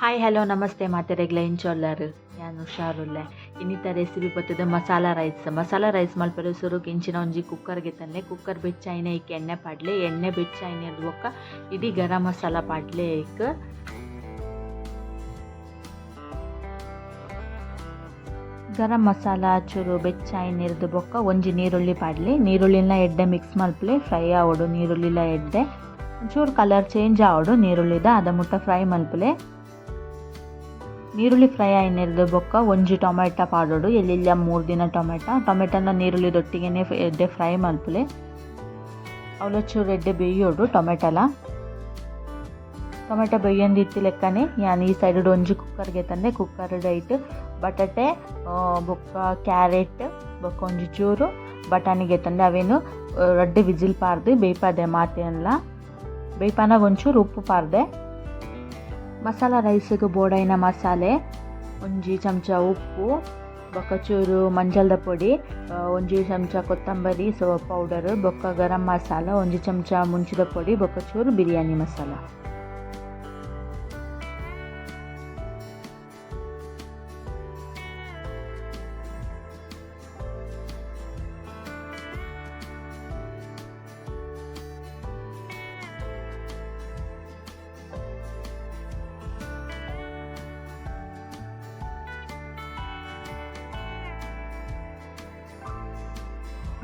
Hi hello ನಮಸ್ತೆ ಮಾತೆರೆಗ್ಲ ಎಂಚೊಲ್ಲರ್ ಯಾನ್ ಹುಷಾರುಲ್ಲೆ. ಇನ್ನಿತ ರೆಸಿಪಿ ಬತ್ತುದು ಮಸಾಲ ರೈಸ್. ಮಸಾಲ ರೈಸ್ ಮಲ್ಪೆರೆ ಸುರುಕ್ ಇಂಚಿನ ಒಂಜಿ ಕುಕ್ಕರ್ ಗೆತನ್ಲೆ. ಕುಕ್ಕರ್ ಬೆಚ್ಚಾಯಿನ ಐಕ್ ಎಣ್ಣೆ ಪಾಡ್ಲೆ. ಎಣ್ಣೆ ಬೆಚ್ಚಾಯಿನೆರ್ದ್ ಬೊಕ್ಕ ಇಡೀ ಗರಂ ಮಸಾಲ ಪಾಡ್ಲೆ ಐಕ್. ಗರಂ ಮಸಾಲ ಚೂರು ಬೆಚ್ಚಾಯಿನೆರ್ದ್ ಬೊಕ್ಕ ಒಂಜಿ ನೀರುಳ್ಳಿ ಪಾಡ್ಲೆ. ನೀರುಳ್ಳಿಲ ಎಡ್ಡೆ ಮಿಕ್ಸ್ ಮಲ್ಪುಲೆ. ಫ್ರೈ ಆವೊಡು ನೀರುಳ್ಳಿಲ ಎಡ್ಡೆ. ಒಂಚೂರು ಕಲರ್ ಚೇಂಜ್ ಆವೊಡು ನೀರುಳ್ಳಿದ ಅದ ಮುಟ್ಟ ಫ್ರೈ ಮಲ್ಪುಲೆ. ನೀರುಳ್ಳಿ ಫ್ರೈ ಆಯಿನೆರ್ದ್ ಬೊಕ್ಕ ಒಂಜಿ ಟೊಮೆಟೊ ಪಾಡೊಡು. ಎಲ್ಯ ಎಲ್ಯ ಮೂರ್ದಿನ ಟೊಮೆಟೊ. ಟೊಮೆಟೊನ ನೀರುಳ್ಳಿದೊಟ್ಟಿಗೆನೆ ಎಡ್ಡೆ ಫ್ರೈ ಮಲ್ಪುಲೆ. ಅವ್ಲ ಚೂರು ಎಡ್ಡೆ ಬೇಯೋಡು ಟೊಮೆಟೊಲ. ಟೊಮೆಟೊ ಬೇಯೊಂದು ಇತ್ತಿಲೆಕ್ಕನೆ ಯಾನ್ ಈ ಸೈಡ್ ಡ್ ಒಂಜಿ ಕುಕ್ಕರ್ ಗೆತೊಂದೆ. ಕುಕ್ಕರ್ ಡ್ ಐಟ್ ಬಟಾಟೆ ಬೊಕ್ಕ ಕ್ಯಾರೆಟ್ ಬೊಕ್ಕ ಒಂಜಿ ಚೂರು ಬಟಾಣಿ ಗೆತೊಂದೆ. ಅವೆನ್ ರಡ್ಡ್ ವಿಸಿಲ್ ಪಾಡ್ದ್ ಬೇಯ್ಪಾದೆ ಮಾತೆನ್ಲ. ಬೇಯ್ಪಾನಗ ಒಂಚೂರು ಉಪ್ಪು ಪಾಡ್ದೆ. ಮಸಾಲ ರೈಸ್ ಗ್ ಬೋಡಾಯಿನ ಮಸಾಲೆ ಒಂಜಿ ಚಮಚ ಉಪ್ಪು ಬೊಕ್ಕ ಚೂರು ಮಂಜಲ್ದ ಪೊಡಿ ಒಂಜಿ ಚಮಚ ಕೊತ್ತಂಬರಿ ಪೌಡರ್ ಬೊಕ್ಕ ಗರಂ ಮಸಾಲ ಒಂಜಿ ಚಮಚ ಮುಂಚಿದ ಪೊಡಿ ಬೊಕ್ಕ ಚೂರು ಬಿರಿಯಾನಿ ಮಸಾಲ.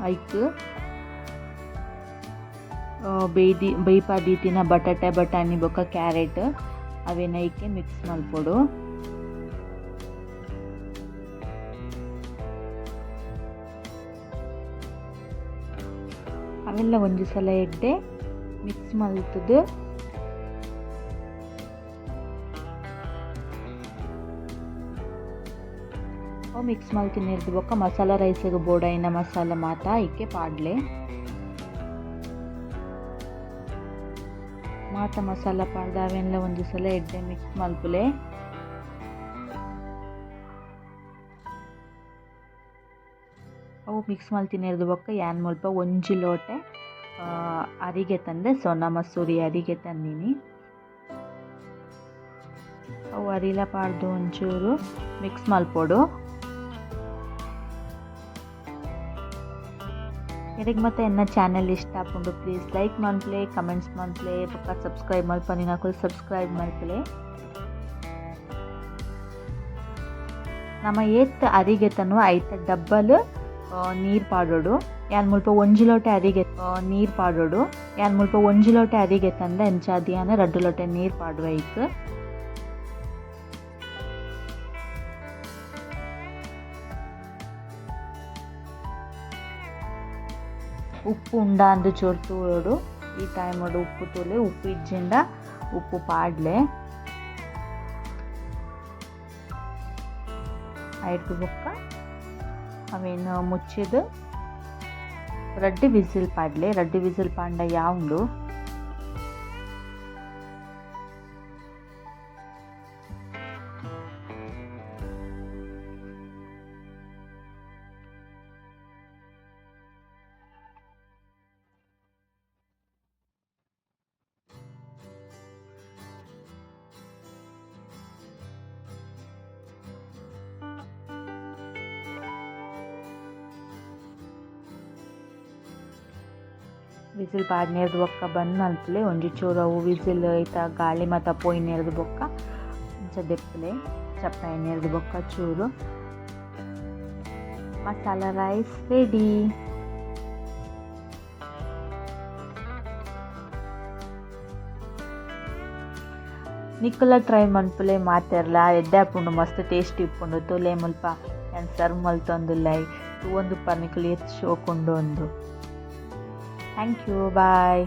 ಐಕ್ ಬೇಯ್ದಿ ಬೇಯ್ಪಾದೀತಿನ ಬಟಾಟೆ ಬಟಾಣಿ ಬೊಕ್ಕ ಕ್ಯಾರೆಟ್ ಅವೆನ್ ಐಕೆ ಮಿಕ್ಸ್ ಮಲ್ಪೊಡು. ಅವೆನ್ಲ ಒಂಜಿ ಸಲ ಎಡ್ಡೆ ಮಿಕ್ಸ್ ಮಲ್ತುದು. ಅವು ಮಿಕ್ಸ್ ಮಲ್ತಿನೆರ್ದ್ ಬೊಕ್ಕ ಮಸಾಲ ರೈಸ್ ಗ್ ಬೋಡಾಯಿನ ಮಸಾಲೆ ಮಾತ ಐಕೆ ಪಾಡ್ಲೆ. ಮಾತ ಮಸಾಲ ಪಾಡ್ದ್ ಅವೆನ್ಲ ಒಂಜಿ ಸಲ ಎಡ್ಡೆ ಮಿಕ್ಸ್ ಮಲ್ಪುಲೆ. ಅವು ಮಿಕ್ಸ್ ಮಲ್ತಿನೆರ್ದ್ ಬೊಕ್ಕ ಯಾನ್ ಮುಲ್ಪ ಒಂಜಿ ಲೋಟೆ ಅರಿ ಗೆತಂದೆ ಸೋನಾ ಮಸೂರಿ ಅರಿ ಗೆತಂದಿನಿ. ಅವು ಅರಿಲ ಪಾಡ್ದ್ ಒಂಚೂರು ಮಿಕ್ಸ್ ಮಲ್ಪೊಡು. ಇರೆಗ್ ಮಾತ ಎನ್ನ ಚಾನೆಲ್ ಇಷ್ಟ ಆಪುಂಡು ಪ್ಲೀಸ್ ಲೈಕ್ ಮನ್ಪುಲೆ ಕಮೆಂಟ್ಸ್ ಮನ್ಪುಲೆ ಬೊಕ ಸಬ್ಸ್ಕ್ರೈಬ್ ಮಲ್ಪಂದಿನಕುಲು ಸಬ್ಸ್ಕ್ರೈಬ್ ಮನ್ಪುಲೆ. ನಮ ಏತ್ ಅರಿ ಗೆತೊನುವ ಐತ ಡಬ್ಬಲ್ ನೀರ್ ಪಾಡೊಡು. ಯಾನ್ ಮುಲ್ಪ ಒಂಜಿ ಲೋಟೆ ಅರಿ ನೀರ್ ಪಾಡೊಡು. ಯಾನ್ ಮುಲ್ಪ ಒಂಜಿ ಲೋಟೆ ಅರಿ ಗೆತೊಂದೆ ಅಂಚಾದ್ ಯಾನ್ ರಡ್ಡ್ ಲೋಟೆ ನೀರ್ ಪಾಡುವೆ ಐಕ್. ಉಪ್ಪು ಉಂಡಾ ಅಂದ್ ಚೂರು ತೂವೊಡು. ಈ ಟೈಮ್ ಡ್ ಉಪ್ಪು ತೂಲೆ ಉಪ್ಪು ಇಜ್ಜಿಂಡ ಉಪ್ಪು ಪಾಡ್ಲೆ. ಐಡ್ದ್ ಬೊಕ್ಕ ಅವೆನ್ ಮುಚ್ಚಿದ್ ರಡ್ಡ್ ವಿಸಿಲ್ ಪಾಡ್ಲೆ. ರಡ್ಡ್ ವಿಸಿಲ್ ಪಾಂಡ ಯಾವುಂಡು. ವಿಸಿಲ್ ಪಾಡ್ನೆರ್ದ್ ಬೊಕ್ಕ ಬಂದ್ ಮಲ್ಪುಲೆ. ಒಂಜಿ ಚೂರು ಅವು ವಿಸಿಲ್ ಐತ ಗಾಳಿ ಮಾತ ಪೋಯಿನೆರ್ದ್ ಬೊಕ್ಕ ಇಂಚ ದೆಪ್ಪುಲೆ. ಚಪ್ಪಾಯಿನೆರ್ದ್ ಬೊಕ್ಕ ಚೂರು ಮಸಾಲ ರೈಸ್ ರೆಡಿ. ನಿಕುಲ ಟ್ರೈ ಮನ್ಪುಲೆ ಮಾತೆರ್ಲ ಎಡ್ಡೆ ಆಪುಂಡು ಮಸ್ತ್ ಟೇಸ್ಟಿ ಇಪ್ಪುಂಡು ತೂಲೆ ಮುಲ್ಪ ಯಾನ್ ಸರ್ವ್ ಮಲ್ತೊಂದುಲ್ಲೆ ತೂವೊಂದುಪ್ಪರ್ ನಿಕುಲು ಏತ್ ಶೋಕ್ ಉಂಡು ಅಂದ್ thank you bye.